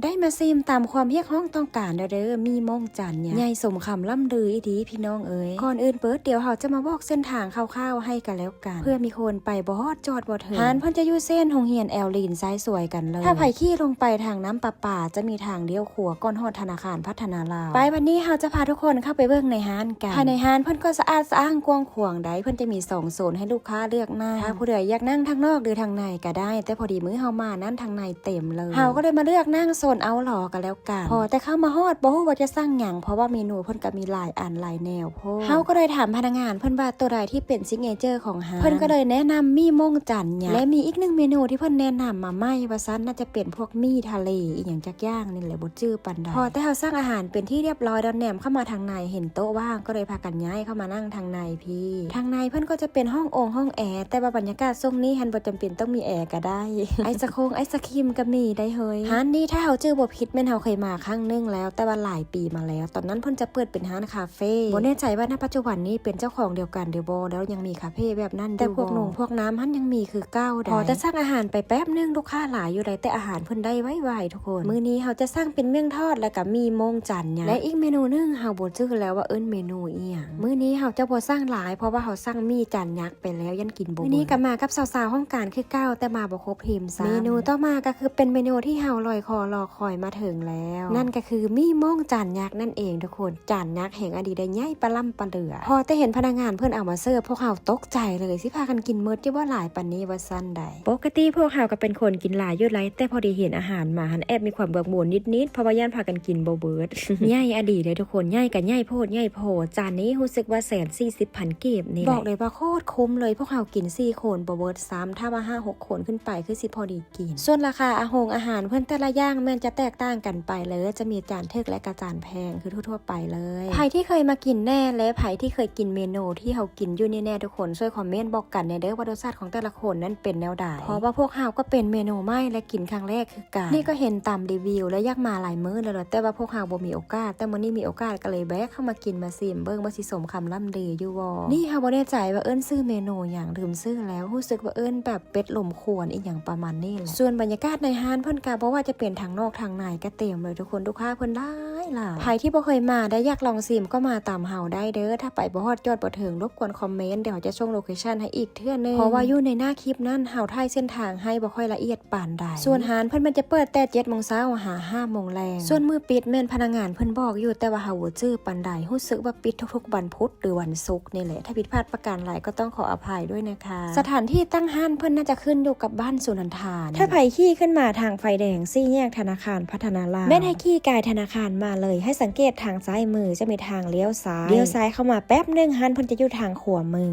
ໄດ້ມາຊີມຕາມຄວາມຮຽກຮ້ອງຕ້ອງການແລ້ວເດີ ໝີ່ມົ້ງຈານຍັກ ໃຫຍ່ສົມຄຳລ່ຳລືອີ່ຫຼີພີ່ນ້ອງເອີຍ. ກ່ອນອື່ນເປີດ ດຽວເຮົາຈະມາບອກເສັ້ນທາງຄ່າວໆໃຫ້ກັນແລ້ວກັນ ເພື່ອມີຄົນໄປບໍ່ຮອດຈອດບໍ່ເຖິງ. ຮ້ານເພິ່ນຈະຢູ່ເສັ້ນໂຮງຮຽນແອວລີນ ຊ້າຍສວຍກັນເລີຍ. ຖ້າໃຜຂີ່ລົງໄປທາງນ້ຳປະປາ ຈະມີທາງລ້ຽວຂວາກ່ອນຮອດທະນາຄານພັດທະນາລາວ. ໄປ ບັດນີ້ເຮົາຈະພາທຸກຄົນເຂົ້າໄປເບິ່ງໃນຮ້ານກັນ. ພາຍໃນຮ້ານເພິ່ນກໍສະອາດສະອ້າງກວ້າງຂວາງໄດ໋ ເພິ່ນຈະມີສອງໂຊນໃຫ້ລູກຄ້າເລືອກນັ່ງ. ຖ້າຜູ້ໃດຢາກນັ່ງທາງນອກ ຫຼື ທາງໃນກໍໄດ້ ແຕ່ພໍດີມື້ເຮົາມານັ້ນ ທາງໃນເຕັມເລີຍ. ເຮົາກໍເລີຍມາເລືອກນັ່ງໂຊນເອົາຫຼໍກັນແລ້ວກັນ. ພໍແຕ່ເຂົ້າມາຮອດ ບໍ່ຮູ້ວ່າຈະສັ່ງຫຍັງ ເພາະວ່າເມນູເພິ່ນກໍມີຫຼາຍອັນຫຼາຍແນວໂພດ. ເຮົາກໍເລີຍຖາມພະນັກງານເພິ່ນວ່າໂຕໃດທີ່ເປັນຊິກເນເຈີຂອງຮ້ານ. ເພິ່ນກໍເລີຍແນະນຳໝີ່ມົ້ງຈານຍັກ ແລະ ມີອີກໜຶ່ງເມນູທີ່ເພິ່ນແນະນຳມາໃໝ່ວ່າຊັ້ນ ໜ້າຈະເປັນພວກໝີ່ທະເລອີ່ຫຍັງຈັກຢ່າງນີ້ແຫຼະ ບໍ່ຈື່ປານໃດ. ພໍແຕ່ເຮົາສັ່ງອາຫານເປັນທີ່ຮຽບຮ້ອຍແລ້ວ ແນມເຂົ້າມາທາງໃນ ເຫັນໂຕະວ່າງ ກໍເລີຍພາກັນຍ້າຍເຂົ້າມານັ່ງທາງໃນພີ້. ທາງໃນເພິ່ນກໍຈະເປັນຫ້ອງອົງຫ້ອງແອ ແຕ່ວ່າບັນຍາກາດຊ່ວງນີ້ຫັ້ນບໍ່ຈຳເປັນຕ້ອງມີແອກໍໄດ້. ໄອສະຄົງໄອສະຄຣີມກໍມີໄດ໋ເຮີ້ຍ. ຮ້ານນີ້ຖ້າເຮົາຈື່ບໍ່ຜິດແມ່ນເຮົາເຄີຍມາຄັ້ງໜຶ່ງແລ້ວ ແຕ່ວ່າຫຼາຍປີມາແລ້ວ. ຕອນນັ້ນເພິ່ນຈະເປີດເປັນຮ້ານຄາເຟ. ບໍ່ແນ່ໃຈວ່ານະປັດຈຸບັນນີ້ເປັນເຈົ້າຂອງດຽວກັນຫຼືບໍ່ ແລ້ວຍັງມີຄາເຟແບບນັ້ນຢູ່ບໍ່? ແຕ່ພວກໜຸ່ມພວກນ້ຳຫັ້ນຍັງມີຄືເກົ່າໄດ໋. ພໍແຕ່ສັ່ງອາຫານໄປແປັບໜຶ່ງ ລູກຄ້າຫຼາຍຢູ່ໄດ໋ ແຕ່ອາຫານເພິ່ນໄດ້ໄວໆທຸກຄົນ. ມື້ນີ້ເຮົາຈະສັ່ງເປັນໝີ່ທອດ ແລ້ວກໍໝີ່ມົ້ງຈານຍັກ ແລະ ອີກເມນູໜຶ່ງ ເຮົາບໍ່ຈື່ແລ້ວວ່າເອີ້ນເມນູອີ່ຫຍັງ. ມື້ນີ້ເຮົາຈະບໍ່ສັ່ງຫຼາຍ ເພາະວ່າເຮົາສັ່ງໝີ່ຈານຍັກໄປແລ້ວ ຢ້ານກິນບໍ່ໝົດ. ມື້ນີ້ກໍມາກັບສາວໆຫ້ອງການຄືເກົ່າ ແຕ່ມາບໍ່ຄົບທີມຊ້ຳ. ເມນູຕໍ່ມາກໍຄືເປັນເມນູທີ່ເຮົາລອຍຄໍລໍຄອຍມາເຖິງແລ້ວ ນັ້ນກໍຄືໝີ່ມົ້ງຈານຍັກນັ້ນເອງທຸກຄົນ. ຈານຍັກແຮງອີ່ຫຼີໄດ໋ ໃຫຍ່ປະລ່ຳປະເຫຼືອ. ພໍແຕ່ເຫັນພະນັກງານເພິ່ນເອົາມາເສີບ ພວກເຮົາຕົກໃຈເລີຍ ຊິພາກັນກິນໝົດຢູ່ບໍ່ຫຼາຍປານນີ້ວ່າຊັ້ນໃດ໋. ປົກກະຕິພວກເຮົາກໍເປັນຄົນກິນຫຼາຍຢູ່ໄດ໋ ແຕ່ພໍດີເຫັນອາຫານມາຫັ້ນ ແອບມີຄວາມບວກບວນນິດໆ ເພາະວ່າຢ້ານພາກັນກິນບໍ່ເບິດ. ໃຫຍ່ອີ່ຫຼີເດທຸກຄົນ ໃຫຍ່ກໍໃຫຍ່ໂພດໃຫຍ່ໂພ. ຈານນີ້ຮູ້ສຶກວ່າແສນສີ່ສິບພັນກີບນີ້ແຫຼະ. ບອກເລີຍວ່າໂຄດຄຸ້ມເລີຍ ພວກເຮົາກິນສີ່ຄົນບໍ່ເບິດຊ້ຳ ຖ້າວ່າຫ້າຫົກຄົນຂຶ້ນໄປຄືຊິພໍດີກິນ. ສ່ວນລາຄາອາ ໂຮງອາຫານເພິ່ນແຕ່ລະຢ່າງແມ່ນຈະແຕກຕ່າງກັນໄປເລີຍ ຈະມີຈານຖືກ ແລະ ກະຈານແພງຄືທົ່ວໆໄປເລີຍ. ໃຜທີ່ເຄີຍມາກິນແນ່ ແລະ ໃຜທີ່ເຄີຍກິນເມນູທີ່ເຮົາກິນຢູ່ນີ້ແນ່ທຸກຄົນ ຊ່ວຍຄອມເມັນບອກກັນແນ່ເດີວ່າລົດຊາດຂອງແຕ່ລະຄົນນັ້ນເປັນແນວໃດ ເພາະວ່າພວກເຮົາກໍເປັນເມນູໃໝ່ ແລະ ກິນຄັ້ງແລກຄືກັນ. ນີ້ກໍເຫັນຕາມຣີວິວ ແລະ ຢາກມາຫຼາຍມື້ແລ້ວ ແຕ່ວ່າພວກເຮົາບໍ່ມີໂອກາດ ແຕ່ມື້ນີ້ມີໂອກາດກໍເລີຍແວະເຂົ້າມາກິນມາຊີມເບິ່ງວ່າຊິສົມຄຳລ່ຳລືຢູ່ບໍ່. ນີ້ເຮົາບໍ່ແນ່ໃຈວ່າເອີ້ນຊື່ເມນູຫຍັງ ລືມຊື່ແລ້ວ ຮູ້ສຶກວ່າເອີ້ນແບບ ເປັດລົມຄວນອີ່ຫຍັງປະມານນີ້ແຫຼະ. ສ່ວນບັນຍາກາດໃນຮ້ານເພິ່ນກະບໍ່ວ່າຈະເປັນທາງນອກທາງໃນກະເຕັມເລີຍທຸກຄົນ ລູກຄ້າເພິ່ນຫຼາຍໆ. ໃຜທີ່ບໍ່ເຄີຍມາໄດ້ ຢາກລອງຊີມກໍມາຕາມເຮົາໄດ້ເດີ. ຖ້າໄປບໍ່ຮອດຈອດບໍ່ເຖິງ ລົບກວນຄອມເມັນ ດຽວເຮົາຈະສົ່ງໂລເຄຊັນໃຫ້ອີກເທື່ອໜຶ່ງ ເພາະວ່າຢູ່ໃນໜ້າຄລິບນັ້ນເຮົາຖ່າຍເສັ້ນທາງໃຫ້ບໍ່ຄ່ອຍລະອຽດປານໃດ. ສ່ວນຮ້ານເພິ່ນແມ່ນຈະເປີດແຕ່ເຈັດໂມງເຊົ້າຫາຫ້າໂມງແລງ ສ່ວນມື້ປິດແມ່ນພະນັກງານເພິ່ນບອກຢູ່ ແຕ່ວ່າເຮົາບໍ່ຈື່ປານໃດ ຮູ້ສຶກວ່າປິດທຸກໆວັນພຸດ ຫຼື ວັນສຸກນີ້ແຫຼະ. ຖ້າຜິດພາດປະການໃດກໍຕ້ອງຂໍອະໄພດ້ວຍນະຄະ. ສະຖານທີ່ຕັ້ງຮ້ານເພິ່ນໜ້າຈະຂຶ້ນຢູ່ກັບບ້ານສຸນັນທາ. ຖ້າໃຜຂີ່ຂຶ້ນມາທາງໄຟແດງສີ່ແຍກທະນາຄານພັດທະນາລາວ ແມ່ນໃຫ້ຂີ່ກາຍທະນາຄານມາເລີຍ. ໃຫ້ສັງເກດທາງຊ້າຍມືຈະມີທາງລ້ຽວຊ້າຍ. ລ້ຽວຊ້າຍເຂົ້າມາແປັບໜຶ່ງ ຮ້ານເພິ່ນຈະຢູ່ທາງຂວາມື.